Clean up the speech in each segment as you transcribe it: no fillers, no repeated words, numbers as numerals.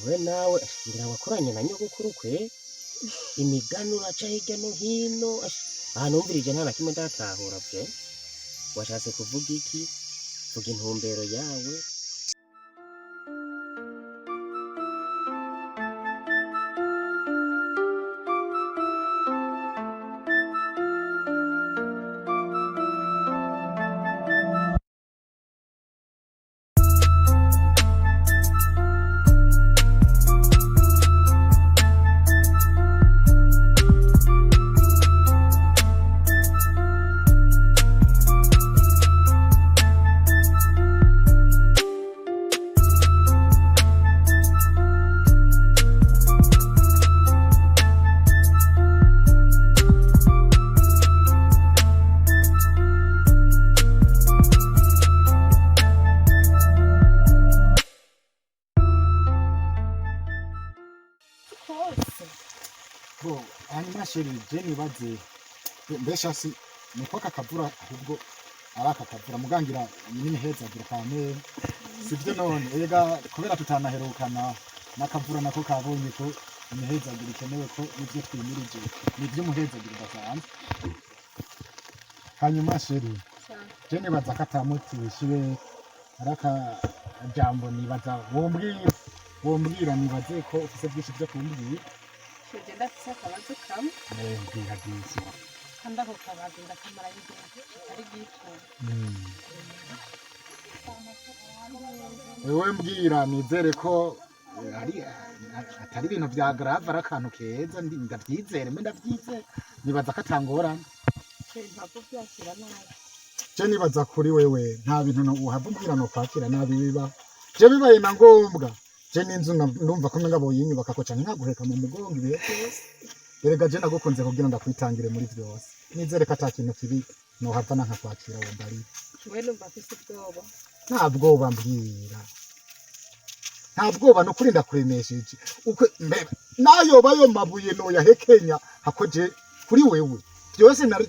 We nawe ngira wakoranye na nyogokuru kwe imigani uraca hirya no hino. Ahantu wumvirije nta na kimwe ndatahura pe. Washatse kuvuga iki? Vuga intumbero yawe. Kose. Bo hanyuma chéri, je nibaze mbesha si niko aka kavura, ahubwo ari aka kavura mugangira iyi n'imihezagiro kamere, sivyo? None ega kubera tutanaherukana, n'akavura nako kabonye ko imihezagiro ikenewe, ko nivyo twimirije ni ivy'umuhezagiro udasanzwe. Hanyuma chéri, je nibaza ko atamuti wishyuye, ari akajambo nibaza wombwira, nibaze ko ufise byinshi vyo kumbwira. Chéri, ndafise akabazo kamwe. Mbwira byinshi. Kandi ako kabazo ndakamara igihe kitari gito. Wewe mbwira, nizere ko ari atari ibintu vya grave, ari akantu keza. Ndavyizere, mbe ndavyizere, nibaza ko atangorane. Chéri, ntabwo byakira nabi. Je nibaza kuri wewe nta bintu uhava umbwira no kwakira nabi biba. Je bibaye na ngombwa, je n'inzu ndumva ko menga boyinyubaka ko canke nkaguheka mu mugongo ibihe byose. Erega je nagukunze kugira ndakwitangire muri vyose. Nizere ko ata kintu kibi nohava nankakwakira, wombarira. We numva afise ubwoba. Nta bwoba, mbwira, nta bwoba, ni ukuri ndakuremesheje. Uko mbe nayoba ayo mabuye noyahekenya hakoje kuri wewe byose nari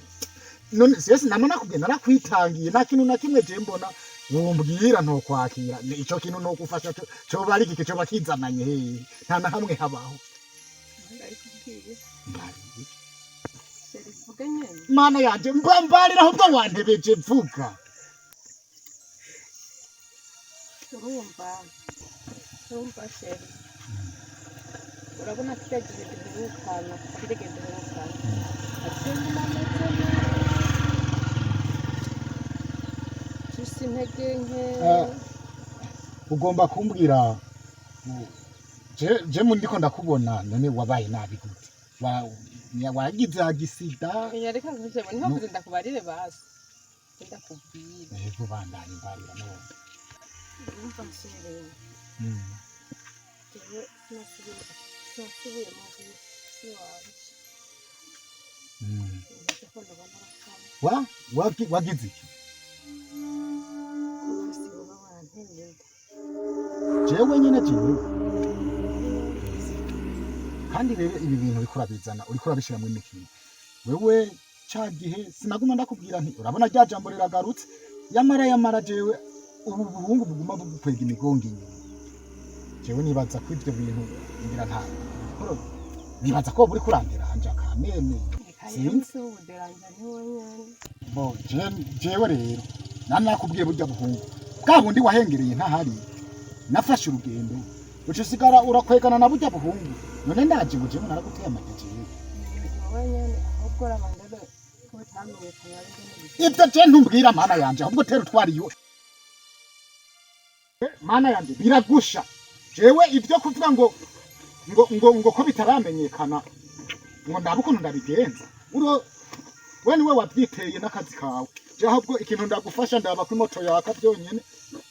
none byose nama nakubwiye, narakwitangiye. Nta kintu na kimwe je mbona wombwira ntokwakira. Ni ico kintu nokufasha coba ari iki, coba kizananye hehe? Nta na hamwe habaho. Ndabikubwiye. Mbariye. Chéri, mvuge nyene? Mana yanje, mba mbarira ahubwo, wantebeje, vuga. Urumva chéri, urabona kirya gihe duherukana, kirya gihe duherukana aciye nguma meze nabi, mfise intege nke. Ugomba kumbwira je mu ndiko ndakubona, none wabaye nabi gute? Wagize agisida? Oya, reka nkuje, ntibavuze, ndakubarire basi, ndakubwira. Yego, bandanye, mbarira none. Urumva chéri, jewe sinasubiye mu bisi wanje. Nzi ko noba narasamye. Wagize iki? Basi woba wanteye inda. Jewe nyene, jewe? Kandi rero ibi bintu uriko urabizana, uriko urabishiramwo imikino wewe. Ca gihe sinaguma ndakubwira nti urabona rya jambo riragarutse, yamara jewe ubu buhungu buguma bugukwega imigongo inyuma. Jewe nibaza ko ivyo bintu ngira nta nibaza ko buriko uranderanja kamene. Reka. Sinzi. Rero si ubuderanja, ni wowe nyene. Bo jewe rero nani nakubwiye, burya buhungu bwa bundi wahengereye ntahari, nafashe urugendo, uca usigara urakwegana na burya buhungu. None ndaje ngo jewe naraguteye amajya jewe? Ni wowe nyene, ahubwo uraba ndebe ko bitamenyekanye ari ingene. Ibyo je ntumbwira, mana yanje, ahubwo tera utwara iyo mana yanje biragusha. Jewe ibyo kuvuga ngo ko bitaramenyekana, ngo ndabe ukuntu ndabigenza, uro we niwe wabyiteye n'akazi kawe. Je ahubwo ikintu ndagufasha, ndaba ko imoto yaka byonyene.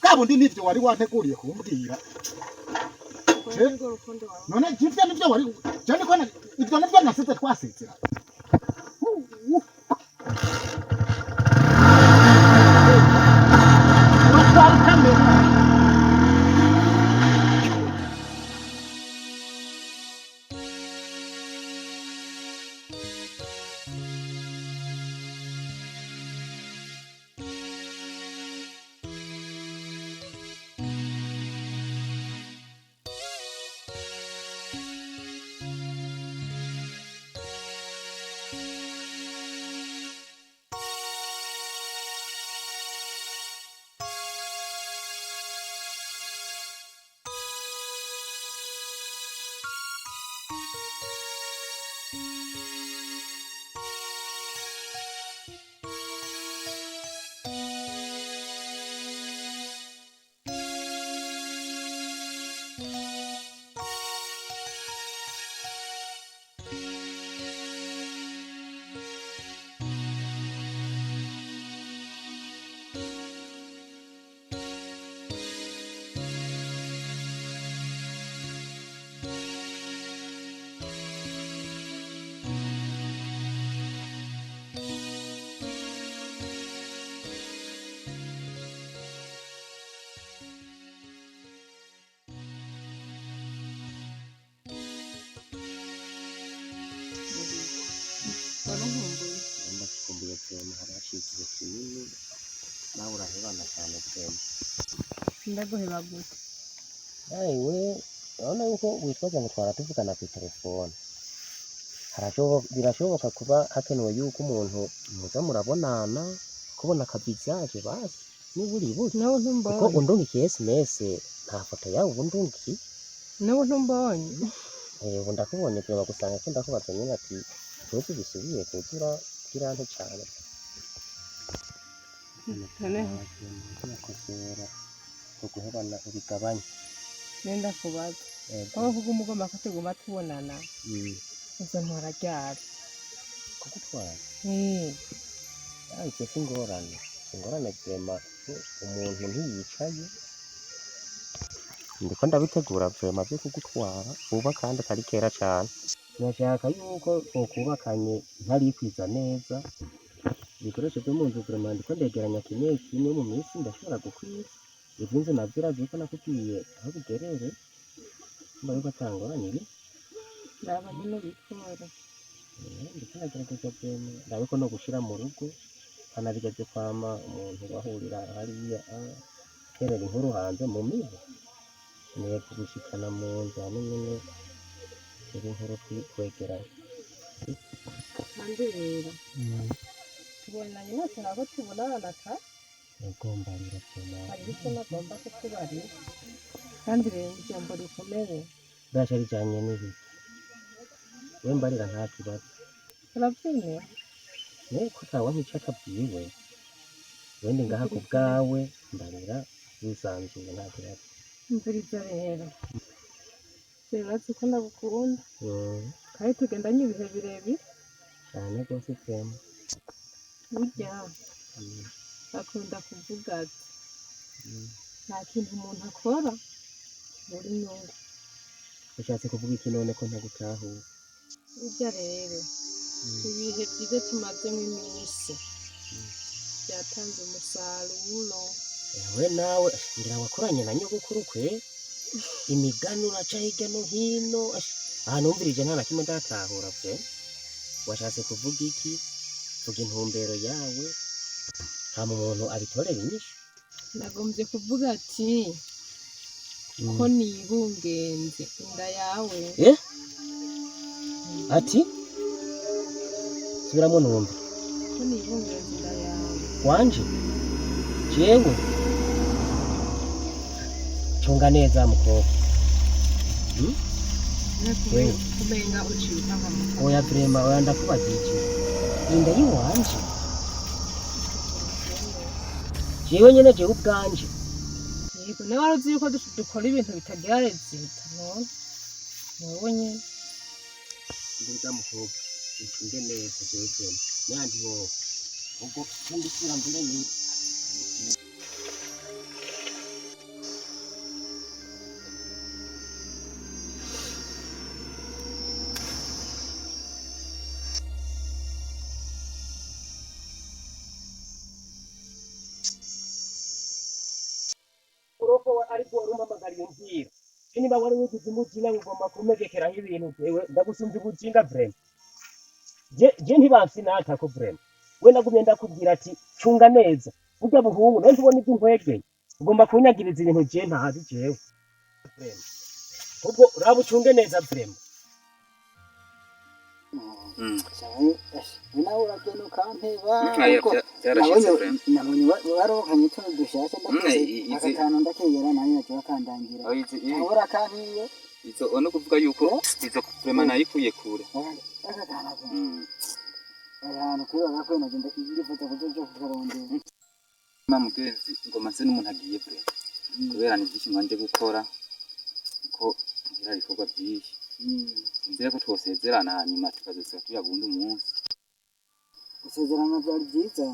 Bwa bundi nivyo wari wanteguriye kumbwira. Urwo nirwo rukundo wawe. None ivyo nivyo wari, je niko ivyo nivyo nasize twasezera. Uratwara ukamenya. Ndaguheba gute? Nawe urabona yuko witwaza ngo twara tuvugana ku telefone. Birashoboka kuba hakenewe yuko umuntu muza murabonana, kubona akabizaje basi niburi buri. Nawe Kuko ntumbonye. undungikiye SMS nta foto yawe ubu ndungikiye. Nawe ntumbonye. Ubu ndakubonye kureba gusanga ko ndakubaza nyine ati tuzi bisubiye kuzura kirante cyane. Noneho Kosora kuguhebana ubigabanye. nenda kubaza. Yego. Wowe uvuga umugomba ko tuguma tubonana. Uzontwara ryari? Kugutwara. Mm. Icyo si ingorane. Ingorane vraiment umuntu ntiyicaye. Ndiko ndabitegura vraiment byo kugutwara vuba kandi atari kera cane. Nashaka yuko twokubakanye ntarikwiza neza. Ibikoresho byo mu nzu vraiment ndiko ndegeranya kimwe kimwe mu minsi ndashobora gukwiza. Ivy'inzu navyo urazi ko nakubwiye aho bigerere. Ndumva yuko ata ngorane iri. Raba nyine ubikore. Ndiko ndagerageza vraiment ndabe ko no gushira mu rugo kanabigeze kwama umuntu bahurira hariya terera inkuru hanze mu mibu niye kugushikana mu nzu hamwe nyene tera inkuru twegeranye. Kandi rero tubonanye ntacyo ntabwo tubonana ka Ugomba rero vraiment hari icyo nagomba kukubarira. Kandi rero ijambo rikomeye. Bwaca rijanye n'ibiki? We mbarira nta kibazo. Urabyemera? Ne ko atawa nk'ico atabwiwe. Wende ngaha ku bwawe mbarira wisanzuye nta kibazo. Imvura rero. Urazi ko ndagukunda. Kandi tugendanye ibihe birebire. Cane rwose vraiment. Burya akunda kuvuga ati nta kintu umuntu akora kibura inyungu. Ushatse kuvuga iki none ko ntagutahura? Burya rero ibihe byiza tumazemo iminsi byatanze umusaruro. Ewe nawe ngira wakoranye na nyogokuru kwe imigani uraca hirya no hino. Ahantu wumvirije nta na kimwe ndatahura pe. Washatse kuvuga iki? Vuga intumbero yawe hama umuntu abitorera inyishu. Nagombye kuvuga ati ko nibungenze inda yawe. Ati subiramo numve. Ko nibungenze inda yawe. Wanje jewe cunga neza mukobwa. Wewe. Kumenga uciye utanga mu Oya vraiment, oya ndakubajije inda y'iwanje jewe nyene jewe ubwanje. Yego, nawe wari uzi yuko dukora ibintu bitagira rezita none wowe nyene. Nziza mukobwa, ucunge neza jewe vraiment nandi wowe ubwo ndisubira mbere ni uroko ariko wari umpamagariye umbwira niba wari wigize umujinga ugomba kumegekeraho ibintu jewe ndagusumvya ubujinga vraiment. Je ntibansinatako vraiment. We nagumye ndakubwira ati cunga neza burya buhungu nawe ntubona ibyo unkwegeye ugomba kunyagiriza ibintu je ntazi jewe vraiment. Ubwo uraba ucunge neza vraiment. Nawe uragenda ukampeba. Aya, ariko byarashitse nabonye vraiment. Nabonye warokanye utuntu dushasha ndakuze. Izi aka kantu ndakegera nanjye naciye bakandangira. Aho izi nawe urakampiye. Izo ono kuvuga yuko izo vraiment nayikuye kure. Aka kantu aka ari ahantu kuri bagakwiye nagenda ndifuza kuzoja kukarondera. Ma mugenzi ngoma nse n'umuntu agiye vraiment. Kubera ni byinshi mwanje gukora ko ngira ibikorwa byinshi. Sinzira ko twosezerana hanyuma tukazosubira tuyagundi umunsi. Gusezerana byari byiza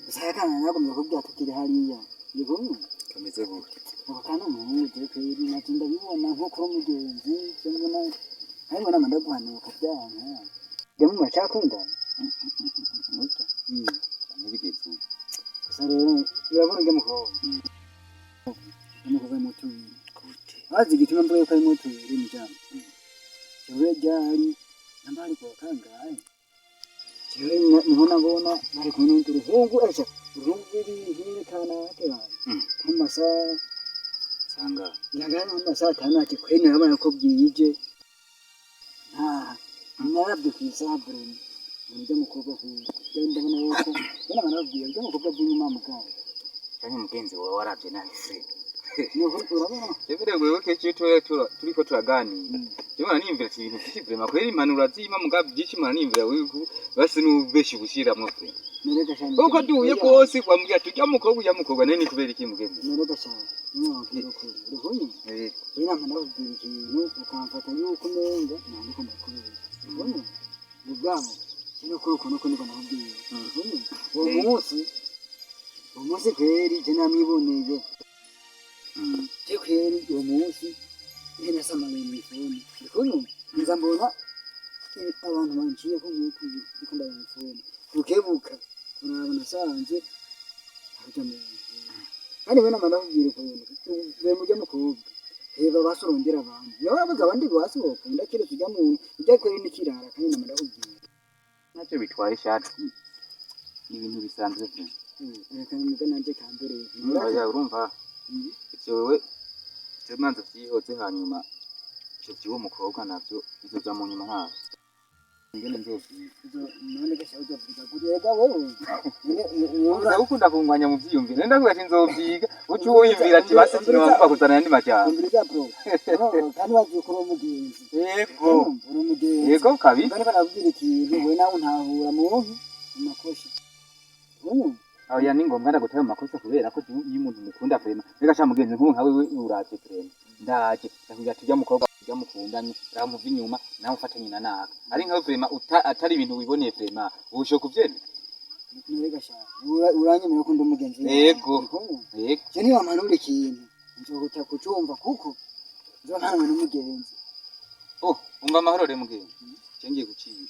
gusa aka kana nagomye kubwira tukiri hariya igumwe. Kameze gute? Ako kana umuhungu je kweri naje ndabibona nko kuri umugenzi je mbona ariko nama ndaguhanuka ukabyanka jya mu muracakundana. Burya ntibigeze ubu. Gusa rero urabona ujya mukobwa umukobwa mutuye. Gute? Bazi igituma mvuga yuko ari mutuye ni jambo jewe ryari namba ari kuwa kangahe jewe niho nabona bari kumwe n'urundi ruhungu esha uruhungu rw'ibintu kanaka. Mu masaha Sanga Nyangana mu masaha 5 ati kweri narabona ko bwije. Nta narabye ku isaha vraiment. Urya mukobwa kweri. Ndabona yuko mbona barabwiye urya mukobwa avuye mugabo. Canke mugenzi wawe waravye nabi se. Nuko urabona Jebere wewe kenshi iyo turiko turaganira. Jewe niyumvira ati ibintu vyinshi vraiment kweri impanuro azima mugabo byinshi mpora niyumvira wewe basi n'ubeshi gushiramwo vraiment. Nereka cyane. Uko duhuye kose wambwira ati ujya mukobwa none ni kubera iki mugenzi? Nereka cyane. Niyo ukuri. Urihonye? Eh. Wewe nama ndakubwira ikintu ukamfata yuko umenga nandiko ndakubera. Urihonye? Mugabo kino kuri uko nuko niko ndakubwiye. Urihonye? Uwo munsi kweri je namwiboneye. Je kweri uwo munsi nje nasamaye mw'ifoni. Urihonye? Nza mbona abantu banciye ko nk'uku ndiko ndabona ifoni. Bukebuka kuraba nasanze harya muntu. Kandi we nama ndakubwira ukuntu we mujya mukobwa heba basorondera abantu. Nawe urabuze abandi basi bokunda keretse ujya muntu ujya kweri n'ikirara kandi nama ndakubwira. Ntacyo bitwaye ishati. Ni ibintu bisanzwe vraiment. Reka muga nanje kambereye. Oya urumva ivyo wewe ivyo manza vyihoze hanyuma ivyo vy'uwo mukobwa navyo bizoza mu nyuma ntabwo. Ingene nzovyiga. None gasha uzovuga gute ega wewe? Uza gukunda kungwanya mu vyiyumviro. Nenda kuvuga ati nzovyiga uca uwiyumvira ati basi sinobampa kuzana ayandi majambo. Umviriza bro. Kandi wagiye kuba umugenzi. Yego. Uri umugenzi. Yego kabisa. Kandi banakubwira ikintu we nawe untahura mu makosa. Oya ni ngombwa ndagutera mu makosa kubera ko iyo umuntu mukunda vraiment mbega sha mugenzi nk'ubu nkawe uraje vraiment ndaje ndakubwira ati ujya mukobwa ujya mukundanye ramuva inyuma nawe ufate nyina naka ari nkawe vraiment atari ibintu wiboneye vraiment ubushoka kuvyemera. Mbega sha uranyemera ko ndi umugenzi. Yego. Yego. Je niba mpanura ikintu nzohuta kucumva kuko nzompanuwe n'umugenzi. Oh umva amahoro re mugenzi. Je ngiye guciga.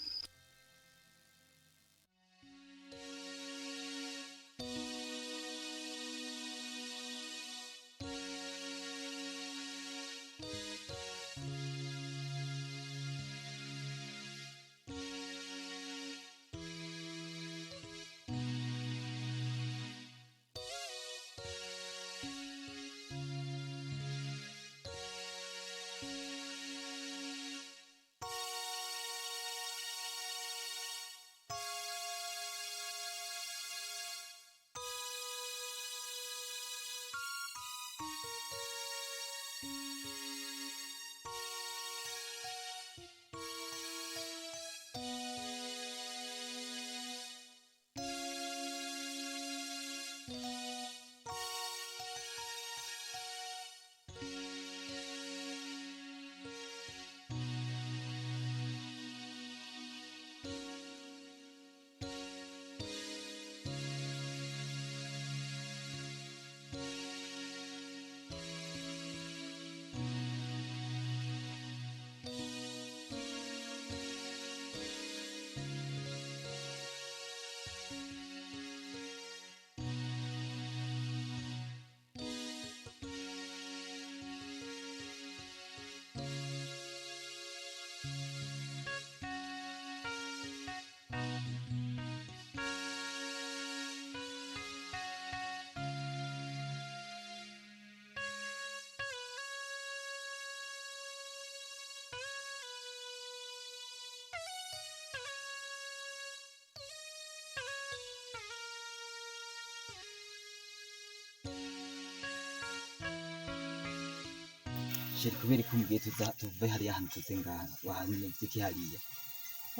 Sheri kubera ko umbwiye tuve hariya hantu tuze ngaha wahamye vyiki hariya.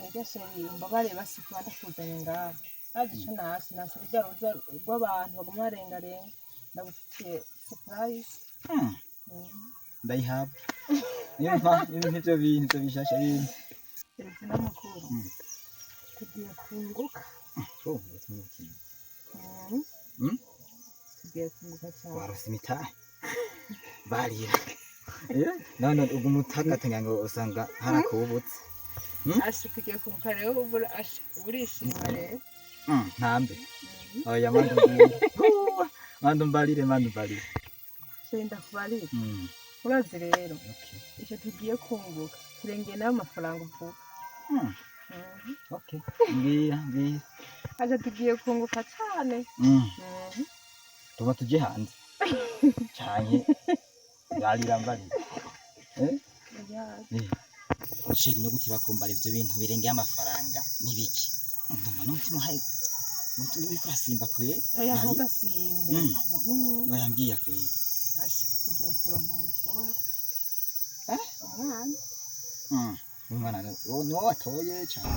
Ega sheri mbabare basi kuba ndakuzanye ngaha. Azi ico nasi nasi urya ruza rw'abantu baguma barengarenga ndagufitiye surprise. Ndayihabwa. Impa ibintu ivyo bintu ivyo bishasha bintu. Eretse n'amakuru. Tugiye kunguka. Oh, Tugiye kunguka cyane. Warose imitahe. Barira. None ubwo umutaka ngo usanga harakubutse. Asha tugiye kunguka rero urishima rero. Ntambe. Oya mando mbarire mando mbarire. Sheri ndakubarire. Urazi rero. Icyo tugiye kunguka turengeye nayo amafaranga uvuga. Okay. Mbwira mbwira. Aje tugiye kunguka cyane. Tuba tuje hanze. Cyane. Mbarira, mbarira. Chéri, no gute bakumbara ivyo bintu birengeye amafaranga nibiki? Ndumva n'umutima uhaye, umutima uriko urasimba kwe. Oya, Ari? ntugasimbe. Barambwiye kwe. Asha, tugiye kuronka umuzungu. Eh? Umwana. Umwana niwo watoye cane.